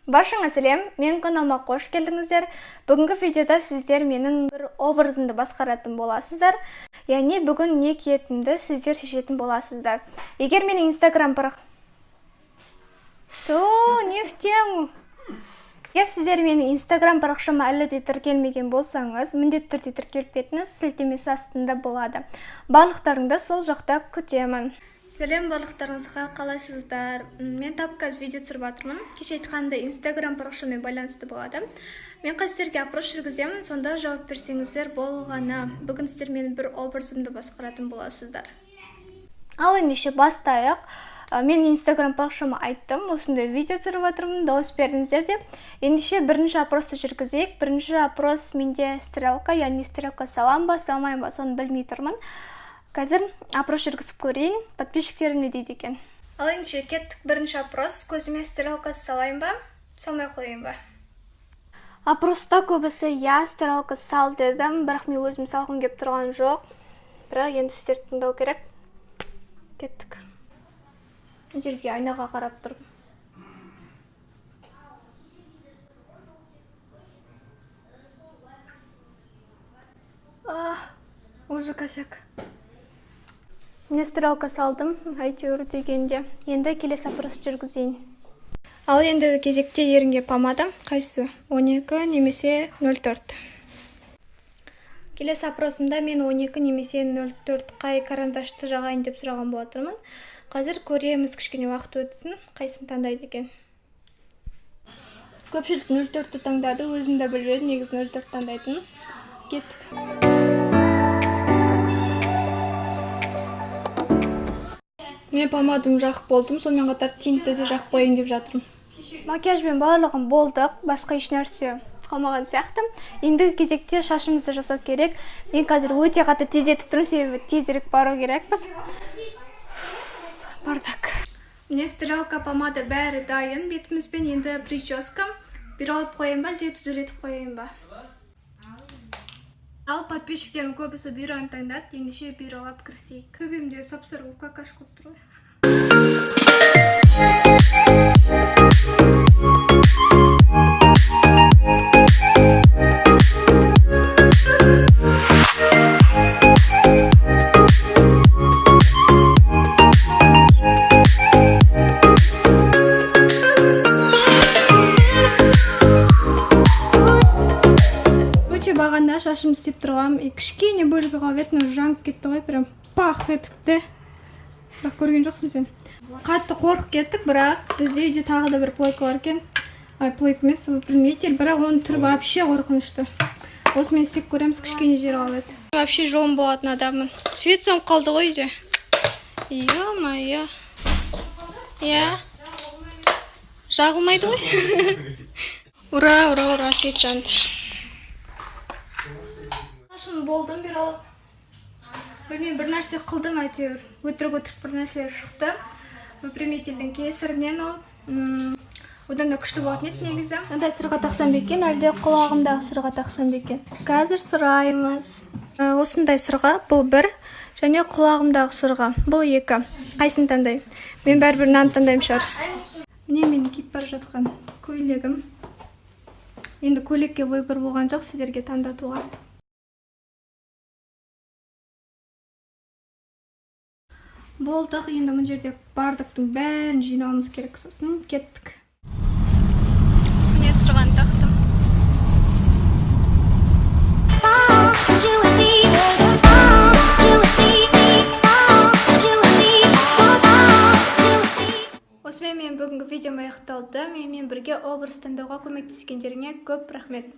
Баршаңа сәлем, мен каналыма қош келдіңіздер. Бүгінгі видеода сіздер менің бір образымды басқаратын боласыздар. Яғни бүгін не киетінімді сіздер шешетін боласыздар. Егер менің Инстаграм парақ... Ту, не в тему. Егер сіздер менің Инстаграм парақшама әлі де тіркелмеген болсаңыз, міндетті түрде тіркеліп кетіңіз, сілтемесі астында болады. Барлықтарыңды сол жақта күтемін. Сәлем барлықтарыңызға, қалайсыздар? Мен тап қазір видео түсіріп жатырмын. Кеше айтқандай Инстаграм парақшамен байланысты болады. Мен қазір сіздерге опрос жүргіземін, сонда жауап берсеңіздер болғаны. Бүгін сіздер менің бір образымды басқаратын боласыздар. Ал ендеше бастайық. Мен Инстаграм парақшама айттым, осындай видео түсіріп жатырмын, дауыс бердіңіздер деп. Ендеше бірінші опросты жүргізейік. Бірінші опрос менде стрелка, яғни стрелка салам ба, салмайын ба, соны білмей тұрмын. Қазір опрос жүргізіп көрейін, подписчиктерім не дейді екен. Ал ендеше кеттік бірінші опрос. Көзіме стрелка салайын ба, салмай қояйын ба? Опроста көбісі я стрелка сал дедім, бірақ мен өзім салғым келіп тұрған жоқ. Бірақ енді сіздерді тыңдау керек. Кеттік. Мына жерге айнаға қарап тұрмын. Уже косяк. Мен стрелка салдым, әйтеуір дегенде. Енді келесі опрос жүргізейін. Ал енді кезекте ерінге помада. Қайсы? 12 немесе 04. Келесі опросымда мен 12 немесе 04 қай карандашты жағайын деп сұраған болатынмын. Қазір көреміз, кішкене уақыт өтсін, қайсысын таңдайды екен. Көпшілік 04-ті таңдады, өзім де білмедім, негізі 04 таңдайтынын. Кеттік. Мен помадым жағып болдым, сонымен қатар тинтті де жағып қояйын деп жатырмын. Макияжбен барлығын болдық, басқа еш нәрсе қалмаған сияқты. Ендігі кезекте шашымызды жасау керек. Мен қазір өте қатты тездетіп тұрмын, себебі тезірек бару керекпіз. Бардак. Міне стрелка, помада бәрі дайын бетімізбен. Енді прическа. Бұралып қояйын ба, әлде түзулетіп қояйын ба? Ал подписчиктерім көбісі бүйраны таңдады, ендеше бүйралап кірісейік. Төбемде сап-сары болып какашка болып тұр ғой. Бағана шашымды істеп тұрғам, и кішкене бөлігі қалып еді, мынау жанып кетті ғой, прям пах етіп те. Бірақ көрген жоқсың сен. Қатты қорқып кеттік, бірақ бізде үйде тағы да бір плойка бар екен. Ай, плойка емес, выпрямитель, бірақ оның түрі вообще қорқынышты. Осымен істеп көреміз, кішкене жері қалып еді. Вообще жолым болатын адаммын. Свет сөніп қалды ғой үйде. Ё-моё. Иә. Жағылмайды ғой. Ура, ура, ура, свет жанды. Шашым болдым бері. Білмеймін, бір нәрсе қылдым әйтеуір. Өтірік-өтірік бір нәрселер шықты. Выпрямительдің кесірінен ол. Одан да күшті болатын еді негізі. Мынандай сырға тақсам ба екен, әлде құлағымдағы сырға тақсам ба екен? Қазір сұраймыз. Осындай сырға, бұл бір, және құлағымдағы сырға, бұл екі. Қайсысын таңдаймын? Мен бәрібір мынаны таңдаймын шығар. Міне мен киіп бара жатқан көйлегім. Енді көйлекке выбор болған жоқ сіздерге таңдатуға. Болдық, енді мына жерде бардықтың бәрін жинауымыз керек, сосын кеттік. Міне сырғаны тақтым. Осымен мен бүгінгі видеом аяқталды. Менімен бірге образ таңдауға көмектескендеріңе көп рахмет.